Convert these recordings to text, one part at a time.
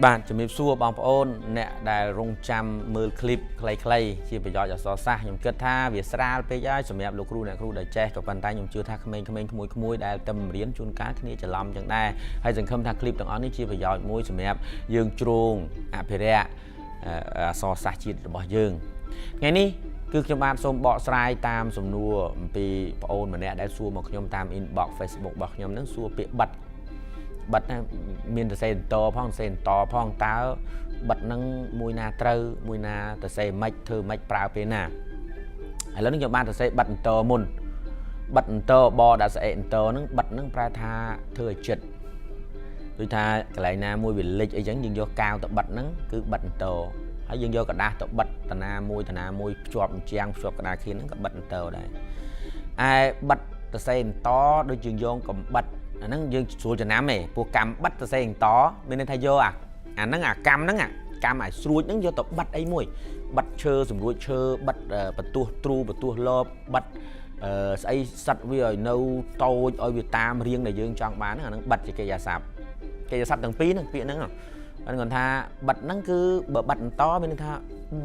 បាទជំរាបសួរបងប្អូនអ្នកដែលរងចាំមើលឃ្លីបខ្លីៗជាប្រយោជន៍អក្សរសាស្ត្រខ្ញុំគិតថាវាស្រាលពេកហើយសម្រាប់លោកគ្រូអ្នកគ្រូដែលចេះក៏ប៉ុន្តែខ្ញុំជឿថាក្មេងៗក្មួយៗដែលតែរៀនជួនកាលគ្នាច្រឡំចឹងដែរហើយសង្ឃឹមថាឃ្លីបទាំងអស់នេះជាប្រយោជន៍មួយសម្រាប់យើងជ្រោងអភិរក្សអក្សរសាស្ត្រជាតិរបស់យើងថ្ងៃនេះគឺខ្ញុំបាទសូមបកស្រាយតាមសំណួរអំពីប្អូនម្នាក់ដែលសួរមកខ្ញុំតាម inbox Facebook របស់ខ្ញុំហ្នឹងសួរពាក្យបិទបិទណាមានសរសេរបន្តផងសរសេរបន្តផងតើបិទហ្នឹងមួយណាត្រូវមួយណាសរសេរមិនធ្វើមិនប្រើពេលណាឥឡូវនេះខ្ញុំបានសរសេរបិទបន្តមុនបិទបន្តបដាក់ស្អេបន្តហ្នឹងបិទហ្នឹងប្រែថាធ្វើឲ្យចិត្តដូចថាកន្លែងណាមួយវាលិចអីចឹងយើងយកកាវទៅបិទហ្នឹងគឺបិទបន្តហើយយើងយកกระดาษទៅបិទតាណាមួយតាណាមួយភ្ជាប់អញ្ចាំងភ្ជាប់ក្តារខៀនហ្នឹងក៏បិទបន្តដែរឯបិទសរសេរបន្តដូចយើងយកកំបិតអាហ្នឹងយើងស្រួលចំណាំឯងព្រោះកម្មបិទសរសេរបន្តមានន័យថាយកអាអាហ្នឹងអាកម្មហ្នឹងអាកម្មអាស្រួចហ្នឹងយកទៅបិទអីមួយបិទឈើសម្រួចឈើបិទបន្ទោះទ្រូបន្ទោះលបបិទអឺស្អីសិតវាឲ្យនៅតូចឲ្យវាតាមរាងដែលយើងចង់បានហ្នឹងអាហ្នឹងបិទជាកិរិយាសព្ទកិរិយាសព្ទទាំងពីរហ្នឹងពាក្យហ្នឹងហ្នឹងគាត់ថាបិទហ្នឹងគឺបើបិទបន្តមានន័យថា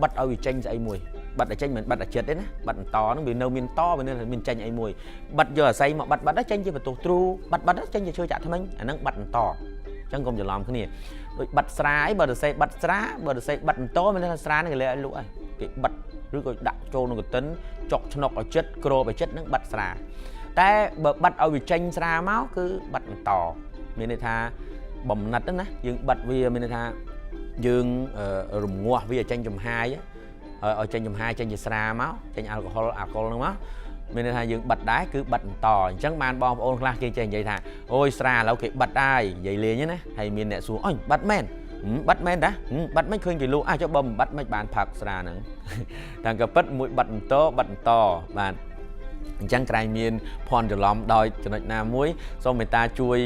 បិទឲ្យវាចេញស្អីមួយបិទឲ្យចេញមិនបិទឲ្យចិត្តទេណាបិទបន្តហ្នឹងវានៅមានតវានៅមានចេញអីមួយបិទយកអាស័យមកបិទបិទចេញជាបន្ទោសទ្រូបិទបិទចេញជាឈើចាក់ថ្មិញអាហ្នឹងបិទបន្តអញ្ចឹងកុំច្រឡំគ្នាដូចបិទស្រាអីបើសរសេរបិទស្រាបើសរសេរបិទបន្តមានន័យថាស្រាហ្នឹងគេលែឲ្យលក់ហើយគេបិទឬក៏ដាក់ចូលក្នុងកតិនចុកឆ្នុកឲ្យចិត្តគ្របឲ្យចិត្តហ្នឹងបិទស្រាតែបើបិទឲ្យវាចេញស្រាមកគឺបិទបន្តមានន័យថាបំណិតណាយើងបិទវាមានន័យថាយើងរងាស់វាឲ្យចេញចំហាយឲ្យចេញចំហាយចេញជាស្រាមកចេញអាល់កុហុលអាល់កុលហ្នឹងមកមានន័យថាយើងបិទដែរគឺបិទបន្តអញ្ចឹងបានបងប្អូនខ្លះគេចេះនិយាយថាអូយស្រាឥឡូវគេបិទដែរនិយាយលេងណាហើយមានអ្នកសួរអញបិទមែនបិទមែនតាបិទមិនឃើញគេលក់អាចុះបើមិនបិទមិនបានផឹកស្រាហ្នឹងតាមក៏ពិតមួយបិទបន្តបិទបន្តបាទអញ្ចឹងក្រែងមានភ័ន្តច្រឡំដោយចំណុចណាមួយសូមមេត្តាជួយ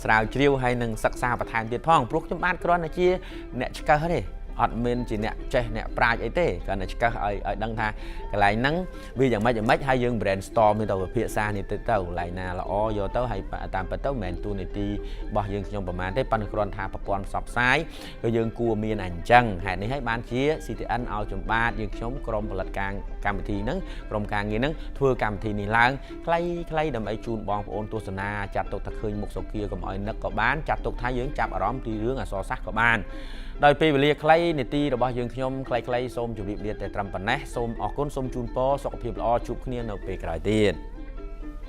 ស្រាវជ្រាវហើយនឹងសិក្សាបន្ថែមទៀតផងព្រោះខ្ញុំបានគ្រាន់តែជាអ្នកឆ្កឹះទេអត់មានជាអ្នកចេះអ្នកប្រាជ្ញអីទេគ្រាន់តែឆ្កឹះឲ្យឲ្យដឹងថាកន្លែងហ្នឹងវាយ៉ាងម៉េចយ៉ាងម៉េចហើយយើង brainstorm ទៅវិភាសានេះទៅទៅកន្លែងណាល្អយកទៅហើយតាមពិតទៅមិនមែនទូនីតិរបស់យើងខ្ញុំប្រហែលទេប៉ុន្តែគ្រាន់ថាប្រព័ន្ធផ្សព្វផ្សាយគឺយើងគួរមានអញ្ចឹងហេតុនេះហើយបានជា CTN ឲ្យចំបាតយើងខ្ញុំក្រុមផលិតការកម្មវិធីហ្នឹងក្រុមការងារហ្នឹងធ្វើកម្មវិធីនេះឡើងខ្លីៗដើម្បីជូនបងប្អូនទស្សនាចាត់ទុកថាឃើញមុខសុគាកុំឲ្យនឹកក៏បានចាត់ទុកថាយើងចាប់អារម្មណ៍ពីរឿងអក្សរសាស្ត្រក៏បានដោយពេលវេលាខ្លីនីតិរបស់យើងខ្ញុំខ្លីៗសូមជម្រាបលាតែត្រឹមប៉ុណ្ណេះសូមអរគុណសូមជូនពរសុខភាពល្អជួបគ្នានៅពេលក្រោយទៀត។